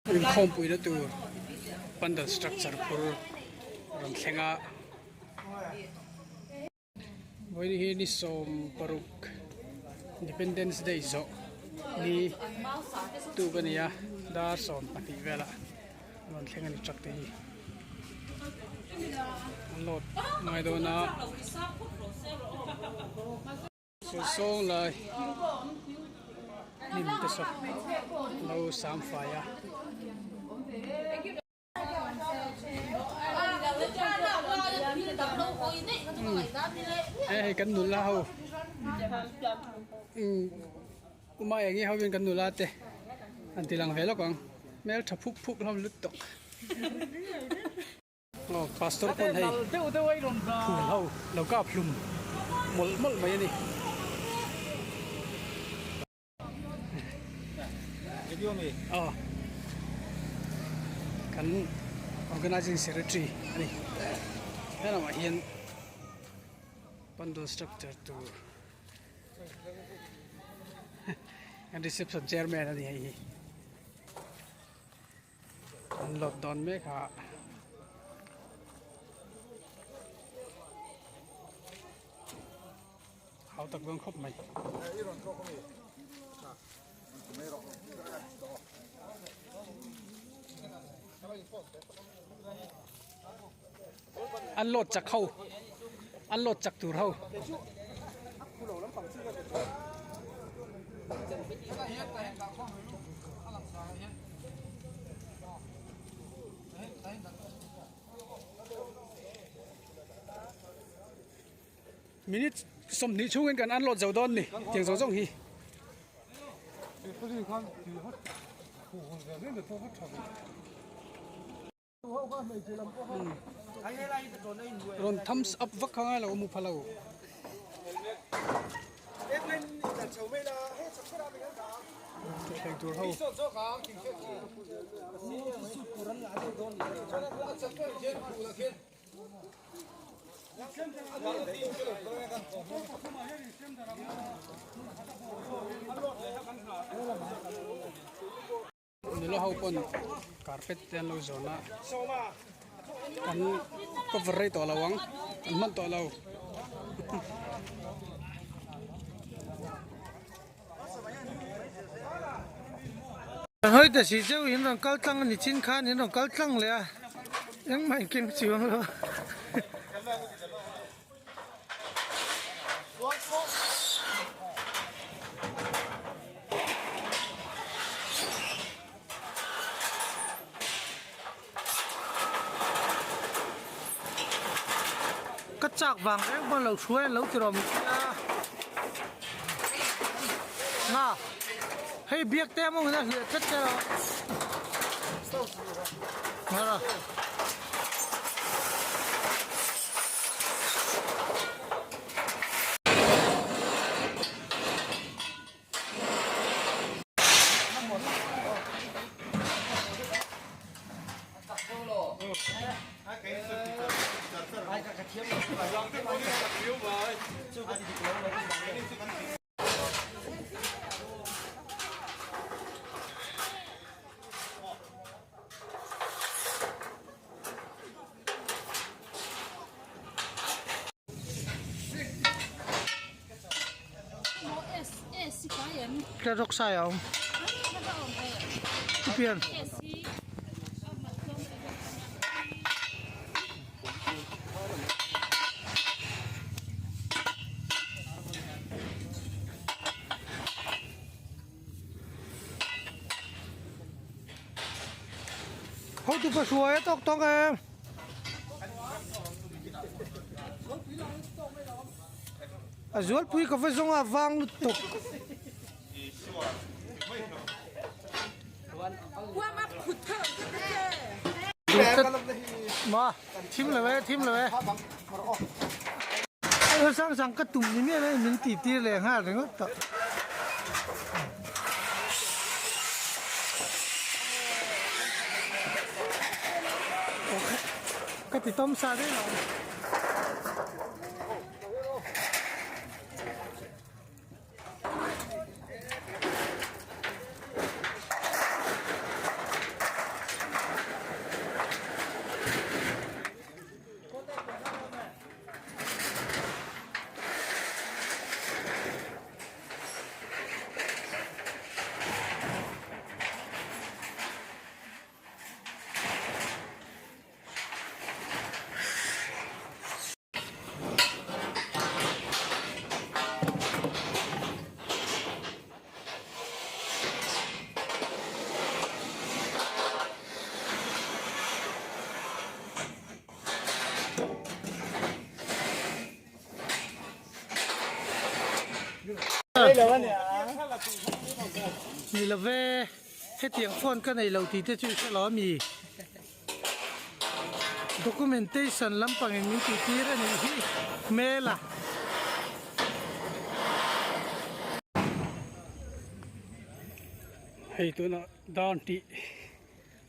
Inkhawmpuina tur pandal structure phur rawn thleng a. Vawiin hi ni 60 Independence Day zawh ni tuk a ni a, dar 12 velah rawn thleng a ni truck te hi. An load ngai dawn a. Sawng lai hnim te saw lo sam fai a. He hei kan nula ho uma eng nge hovin kan nula te an ti lang ve lawk ang hmeltha phuk phuk hlawm lutuk. Aw pastor pawn hei phul ho lo kap hlum mawlh mawlh mai a ni. Aw kan organizing secretary a ni helamah hian pandal structure tur kan reception chairman a ni hei hi. An lawt dawn mek a. Hau tak dawn khawp mai. An lawt chak ho. An lawt chak tur ho. Minute 20 chhungin kan unload zo dawn ni tiang zawng zawng hi. Rawn thumbs up vak kha ngai lo a mu pha lo. Thutthleng tur ho. Nula ho pawn carpet te an lo zawn a an cover rei tawh lo ang an hman tawh lo. Hawi ta si cheu in rawn kal tlang a ni chin khan in rawn kal tlang leh a engmah in keng chuang lo. Ka chak vang reng pawn lo hruai an lo ti rawh a nga hei biak te mawng in a hliah tlat che rawh nga. Ka rawk sai a awm pian. Hotu pa hruai a tawk tawk em. A zualpui ka va zawng a vang lutuk. Ma thim lo e thim lo e. Sang sang ka tum ni miah lo min tih tir leh nghal ringawt tawh. Ka ti tawm sa daih lo. Ni love, hetiang phone ka nei lo tih te chu i hre lo ami? Documentation lampangin min tih tir a nih hi hmel a. Hei tunah dar tih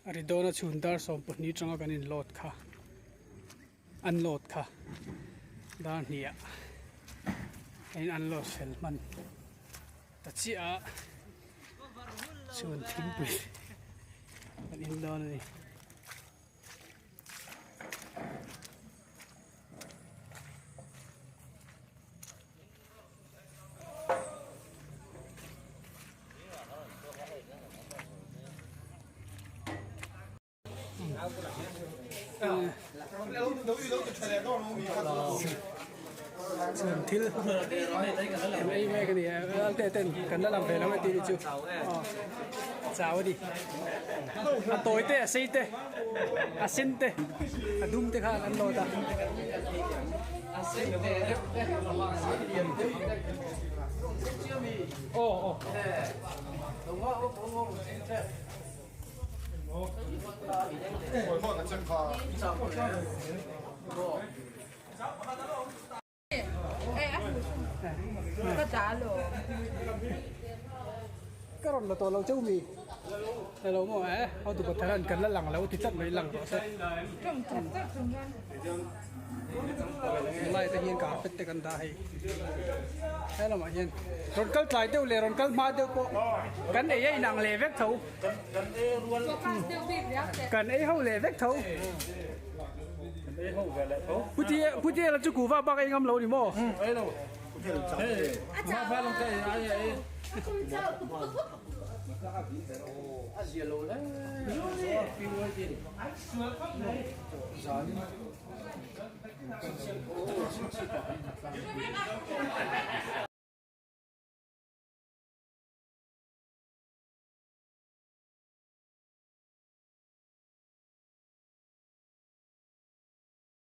a ri dawn a chhun dar 12 atanga kan in load kha unload kha dar hnih ah a in unload fel hman ta chiah a chhun thingpui kan in dawn a ni. Chuan thil kan ei mek a ni a lalte ten kan la lang ve lo a tih chu aw chau a ni a tawi te a sei te a sen te a dum te khan an lawt a. Ka rawn la tawh lo cheu mi la lo maw eh ho tu patharan kan la lang lo ti tlat mai lang rawh se lai te hian carpet te kan dah hei he lamah hian rawn kal tlai deuh leh rawn kal hma deuh pawh kan ei a inang leh vek tho kan ei ho leh vek tho putia la chu kuhva bak ei ngam lo ni maw